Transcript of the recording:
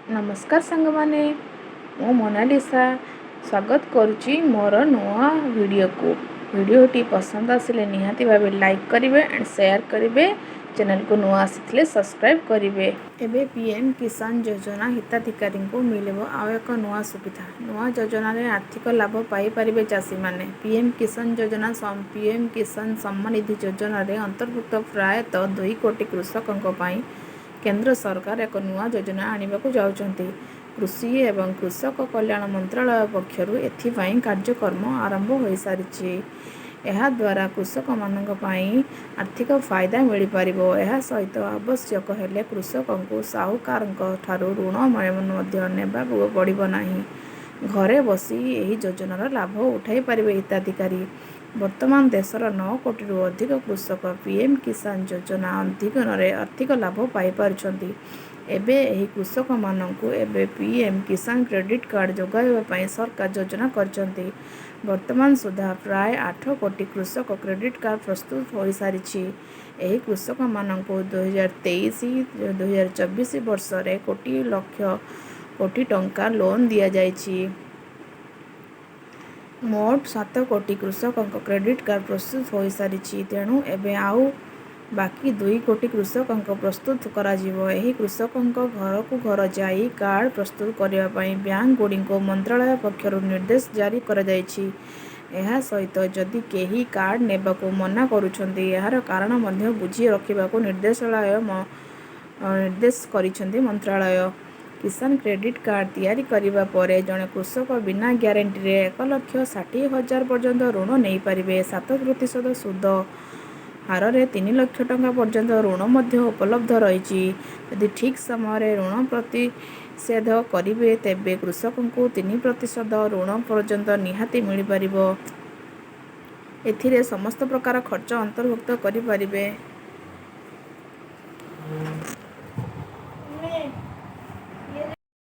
ନମସ୍କାର ସାଙ୍ଗମାନେ, ମୁଁ ମୋନାଲିସା ସ୍ୱାଗତ କରୁଛି ମୋର ନୂଆ ଭିଡ଼ିଓକୁ। ଭିଡ଼ିଓଟି ପସନ୍ଦ ଆସିଲେ ନିହାତି ଭାବେ ଲାଇକ୍ କରିବେ ଆଣ୍ଡ ସେୟାର କରିବେ। ଚ୍ୟାନେଲକୁ ନୂଆ ଆସିଥିଲେ ସବସ୍କ୍ରାଇବ୍ କରିବେ। ଏବେ ପିଏମ୍ କିଷାନ ଯୋଜନା ହିତାଧିକାରୀଙ୍କୁ ମିଳିବ ଆଉ ଏକ ନୂଆ ସୁବିଧା। ନୂଆ ଯୋଜନାରେ ଆର୍ଥିକ ଲାଭ ପାଇପାରିବେ ଚାଷୀମାନେ। ପିଏମ୍ କିଷାନ ଯୋଜନା, ପିଏମ୍ କିଷାନ ସମ୍ମାନ ନିଧି ଯୋଜନାରେ ଅନ୍ତର୍ଭୁକ୍ତ ପ୍ରାୟତଃ 2 କୋଟି କୃଷକଙ୍କ ପାଇଁ କେନ୍ଦ୍ର ସରକାର ଏକ ନୂଆ ଯୋଜନା ଆଣିବାକୁ ଯାଉଛନ୍ତି। କୃଷି ଏବଂ କୃଷକ କଲ୍ୟାଣ ମନ୍ତ୍ରାଳୟ ପକ୍ଷରୁ ଏଥିପାଇଁ କାର୍ଯ୍ୟକ୍ରମ ଆରମ୍ଭ ହୋଇସାରିଛି। ଏହାଦ୍ୱାରା କୃଷକମାନଙ୍କ ପାଇଁ ଆର୍ଥିକ ଫାଇଦା ମିଳିପାରିବ। ଏହା ସହିତ ଆବଶ୍ୟକ ହେଲେ କୃଷକଙ୍କୁ ସାହୁକାରଙ୍କ ଠାରୁ ଋଣ ମଧ୍ୟ ନେବାକୁ ପଡ଼ିବ ନାହିଁ। ଘରେ ବସି ଏହି ଯୋଜନାର ଲାଭ ଉଠାଇ ପାରିବେ ହିତାଧିକାରୀ। ବର୍ତ୍ତମାନ ଦେଶର 9 କୋଟିରୁ ଅଧିକ କୃଷକ ପିଏମ୍ କିଷାନ ଯୋଜନା ଅଧୀନରେ ଆର୍ଥିକ ଲାଭ ପାଇପାରୁଛନ୍ତି। ଏବେ ଏହି କୃଷକମାନଙ୍କୁ ଏବେ ପିଏମ୍ କିଷାନ କ୍ରେଡିଟ୍ କାର୍ଡ ଯୋଗାଇବା ପାଇଁ ସରକାର ଯୋଜନା କରିଛନ୍ତି। ବର୍ତ୍ତମାନ ସୁଦ୍ଧା ପ୍ରାୟ 8 କୋଟି କୃଷକ କ୍ରେଡିଟ୍ କାର୍ଡ ପ୍ରସ୍ତୁତ ହୋଇସାରିଛି। ଏହି କୃଷକମାନଙ୍କୁ 2023 2024 ବର୍ଷରେ କୋଟି ଲକ୍ଷ କୋଟି ଟଙ୍କା ଲୋନ୍ ଦିଆଯାଇଛି। ମୋଟ 7 କୋଟି କୃଷକଙ୍କ କ୍ରେଡିଟ୍ କାର୍ଡ ପ୍ରସ୍ତୁତ ହୋଇସାରିଛି। ତେଣୁ ଏବେ ଆଉ ବାକି 2 କୋଟି କୃଷକଙ୍କ ପ୍ରସ୍ତୁତ କରାଯିବ। ଏହି କୃଷକଙ୍କ ଘରକୁ ଘର ଯାଇ କାର୍ଡ ପ୍ରସ୍ତୁତ କରିବା ପାଇଁ ବ୍ୟାଙ୍କଗୁଡ଼ିକୁ ମନ୍ତ୍ରାଳୟ ପକ୍ଷରୁ ନିର୍ଦ୍ଦେଶ ଜାରି କରାଯାଇଛି। ଏହା ସହିତ ଯଦି କେହି କାର୍ଡ ନେବାକୁ ମନା କରୁଛନ୍ତି, ଏହାର କାରଣ ମଧ୍ୟ ବୁଝି ରଖିବାକୁ ନିର୍ଦ୍ଦେଶ କରିଛନ୍ତି ମନ୍ତ୍ରାଳୟ। କିଷାନ କ୍ରେଡିଟ୍ କାର୍ଡ ତିଆରି କରିବା ପରେ ଜଣେ କୃଷକ ବିନା ଗ୍ୟାରେଣ୍ଟିରେ 1,60,000 ପର୍ଯ୍ୟନ୍ତ ଋଣ ନେଇପାରିବେ। 7% ସୁଧ ହାରରେ 3 ଲକ୍ଷ ଟଙ୍କା ପର୍ଯ୍ୟନ୍ତ ଋଣ ମଧ୍ୟ ଉପଲବ୍ଧ ରହିଛି। ଯଦି ଠିକ୍ ସମୟରେ ଋଣ ପରିଶୋଧ କରିବେ, ତେବେ କୃଷକଙ୍କୁ 3% ଋଣ ପର୍ଯ୍ୟନ୍ତ ରିହାତି ମିଳିପାରିବ। ଏଥିରେ ସମସ୍ତ ପ୍ରକାର ଖର୍ଚ୍ଚ ଅନ୍ତର୍ଭୁକ୍ତ କରିପାରିବେ।